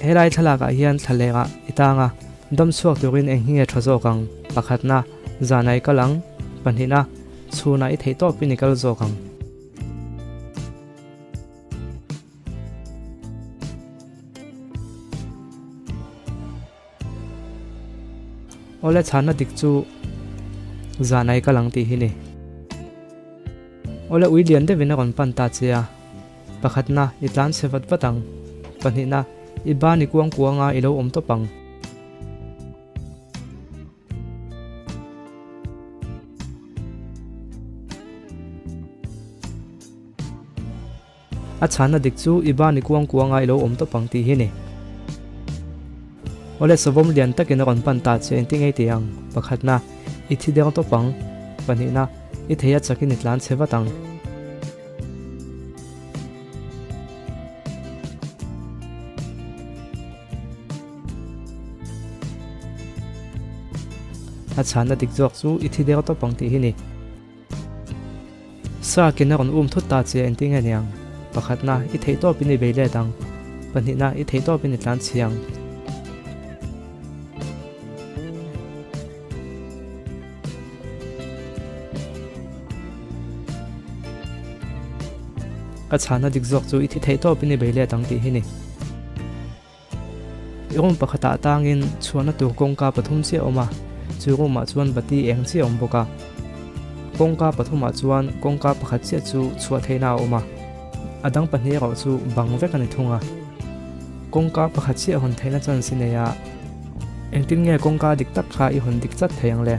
Helai thlalakah hian thlalengah i tang a, dam chhuak turin eng hi nge tha zawk ang? Pakhatna, zanah i kal ang. Pahnihna, chhunah i theih tawpin i kal zawk ang. Awle chhanna dik chu zanah i kal ang tih hi ni. Awle ui lian deuhin a rawn pan ta che a. Pakhatna, i tlan chhe vat vat ang. Pahnihna, i ban i kuang kuang a, i lo awm tawp ang. A chhanna dik chu i ban i kuang kuang a, i lo awm tawp ang tih hi ni. Awle, savawm lian takin a rawn pan ta che, engti ngei tih ang? Pakhatna, i thi deng tawp ang. Pahnihna, i thei a chakin i tlan chhe vat ang. A chhanna dik zawk chu i thi deuh tawp ang tih hi ni. Sarkin a rawn um thut ta che engtin nge niang? Pakhatna, i theih tawpin i bei let ang. Pahnihna, i theih tawpin i tlan chhi ang. A chhana dik zawk chu i thi theih tawpin i bei let ang tih hi ni. I room pakhatah tangin chhuahna tur kawngka pathum chiah a awm a, chu room ah chuan bati eng chiah a awm bawk a. Kawngka pathumah chuan kawngka pakhat chiah chu chhuah theihna a awm a, a dang pahnih erawh chu bang vek a ni thung a. Kawngka pakhat chiah hawn theihna chance i nei a, engtin nge kawngka dik tak kha i hawn dik chat thei ang le?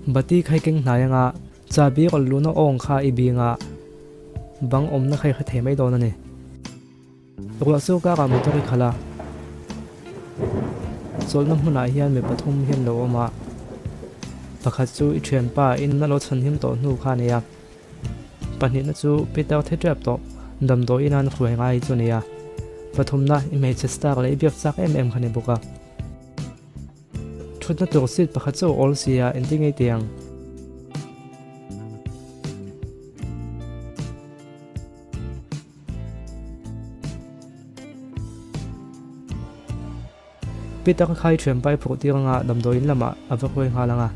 Bati khai keng hnai anga chabi rawn luhna awng kha i bing a, bang awmna kha i hre thei mai dawn a ni. Ruah chu karah motor i khalh a, chawlhna hmunah hian mi pathum hian lo awm a, pakhat chu i thianpa in a lo chhanhim tawh hnu kha a ni a, pahnihna chu Peter thi tep tawh damdawiin a an hruai ngai chu a ni a, pathumna i hmeichhe star leh i biak chak em em kha a ni bawk a. Thutna tur seat pakhat chu a awl si a, engtin nge i tih ang? Peter kha i thian pai phurh tir anga damdawiin lamah a va hruai nghal ang a,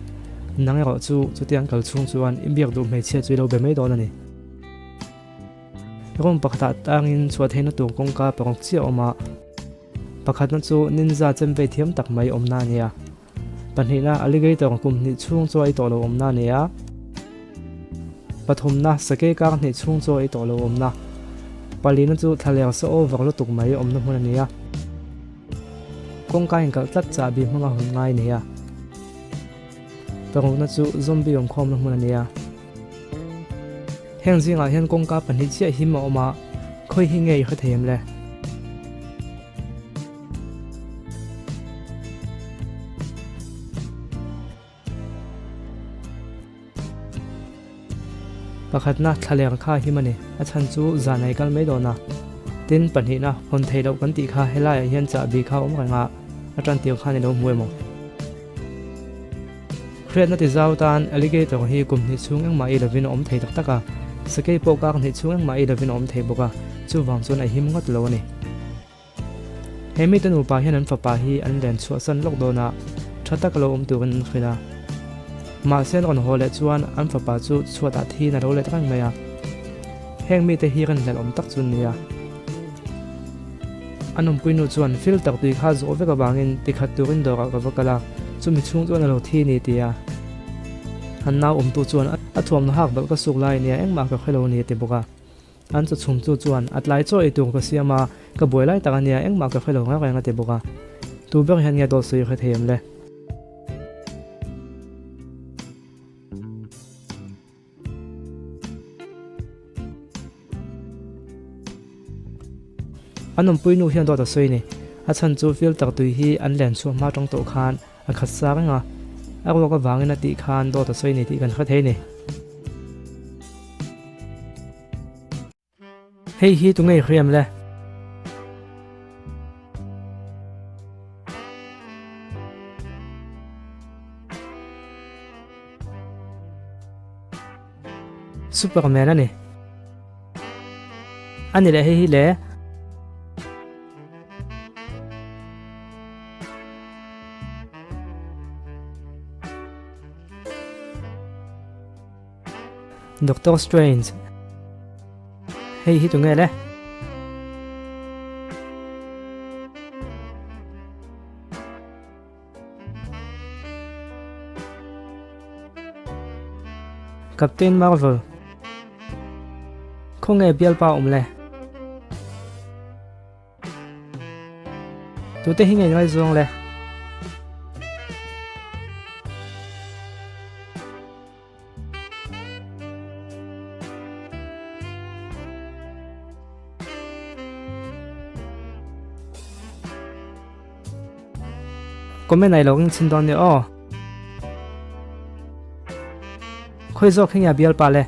nang erawh chu chutiang kal chhung chuan i biak duh hmeichhia chu i lo be mai dawn a ni. Room pakhatah tangin chhuah theihna tur kawngka paruk chiah a awm a, pakhatna chu ninja chem vei thiam tak mai awmna a ni a, Pahnihna, alligator kum hnih chhung chaw ei tawh lo awmna a ni a. Pathumna, sakei kar hnih chhung chaw ei tawh lo awmna. Palina chu thlaler sa over lutuk mai awmna hmun a ni a. Kawngka inkalh tlat chahbi hmanga hun ngai a ni a. Parukna chu zombie awmkhawmna hmun a ni a. Heng zingah hian kawngka pahnih chiah him a awm a, khawi hi nge i hre thei em le? Pakhatna thlaler kha him a ni, a chhan chu zan ei kal mai dawn a. Tin, pahnihna, hawn theih loh kan tih kha helaiah hian chahbi kha a awm reng a, a tan tir khan i lo hmu emaw? Hriatna ti zau tan alligator hi kum hnih chhung engmah ei lovin a awm thei tak tak a, sakei pawh kak hnih chhung engmah ei lovin a awm thei bawk a, chuvang chuan a him ngawt lo a ni. He mite nupa hian an fapa hi an len chhuahsan lawk dawn a, tha taka lo awm turin an hrilh a. Mahse an rawn haw leh chuan an fapa chu chhuatah thiin a lo let reng mai a. Heng mite hi rinhlelh awm tak chu an ni a. A nunpuinu chuan filter tui kha zawh vek avangin tikhat turin dawrah ka va kal a, chumi chhung chuan a lo thi ni ti a. An nau awmtu chuan a thuamna hak balh ka suk lai nia engmah ka hre lo ni a ti bawk a. An chaw chhum chu chuan a tlai chaw ei tur ka siam a, ka buai lai tak ania engmah ka hre lo reng reng a ti bawk a. Tu ber hian nge dawt sawi hre thei em le? An awmpui nu hian dawt a sawi ni. A chhan chu filter tui hi an len chhuah hma tang tawh khan a khat sa reng a, a ruak avangin a tih khan dawt a sawi ni tih kan hre thei ni. Hei hi tunge i hriam le? Superman a ni. A ni leh hei hi le. Doctor Strange. Hei hi tunge le? Captain Marvel. Khawnge bialpa awm le? Tute hi ngei ngaihzawng le? Comment ai lo ring chhin dawn nia aw. Khawi zawk hi nge a bialpa le?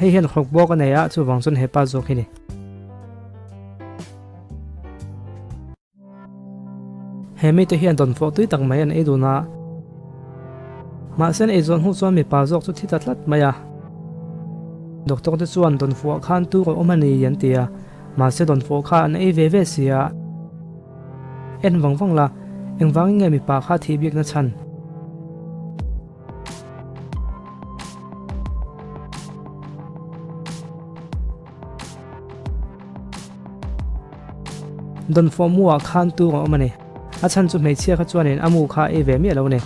Hei hian khawk bawk a nei a, chuvang chuan hepa zawk hi ni. He mite hian dawnfawh tui tak mai an ei dun a. Mahse an ei zawn hnu chuan mipa zawk chu thi ta tlat mai a. Doctor te chuan dawnfawh khan tur a awm a ni an ti a, mahse dawnfawh kha an ei ve ve si a. En vang vang la, engvangin nge mipa kha thih bikna chhan? Dawnfawh mu ah khan tur a awm a ni. A chhan chu hmeichhia kha chuanin a mu kha a ei ve miah lo a ni.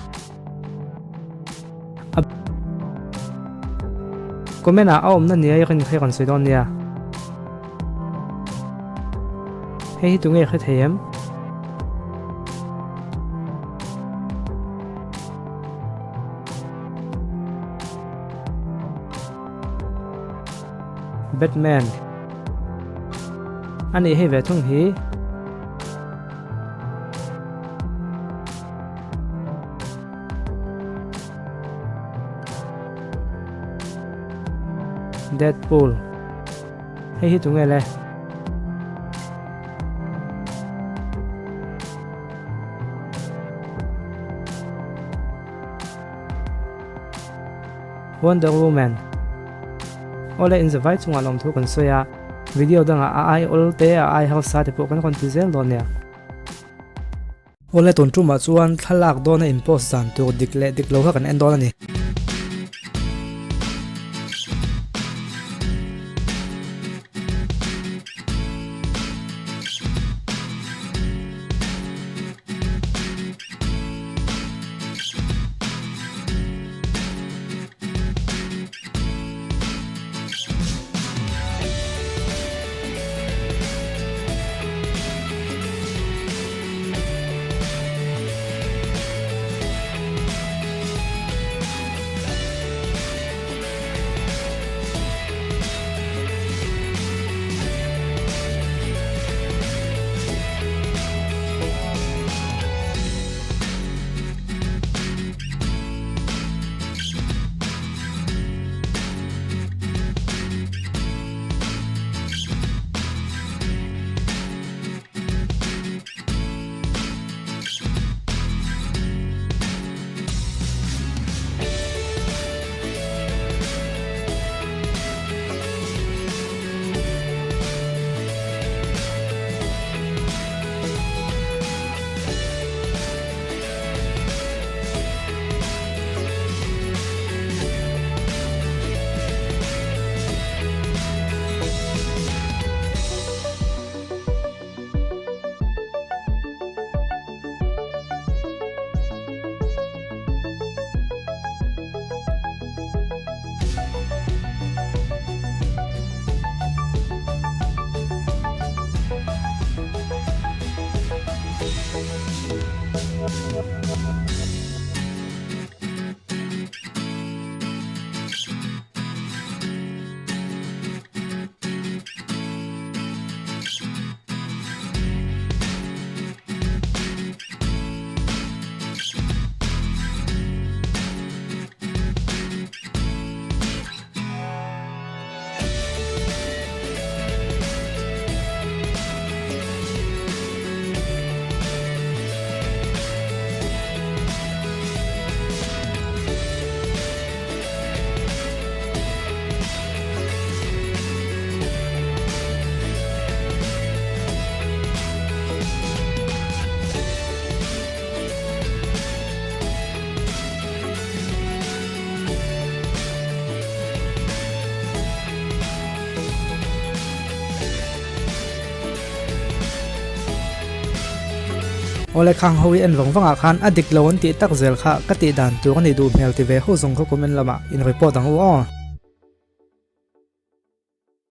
A Comment ah a awmna nia i rin kha i rawn sawi dawn nia. Hei hi tunge hre thei em? Batman A nih hei ve thung hi. Deadpool Hei hi tunge le? Wonder Woman Awle inzavai chungah lawmthu kan sawi a, video dangah a ai awl te a ai hausa te pawh kan rawn ti zel dawn nia. Awle tun tumah chuan thlalak dawna in post zan tur dik leh dik lo kha kan en dawn a ni. Awle khang ho i en vang vangah khan a dik lo an tih tak zel kha ka tih dan tur a nih duh hmel ti ve ho zawng kha comment lamah in report ang u aw.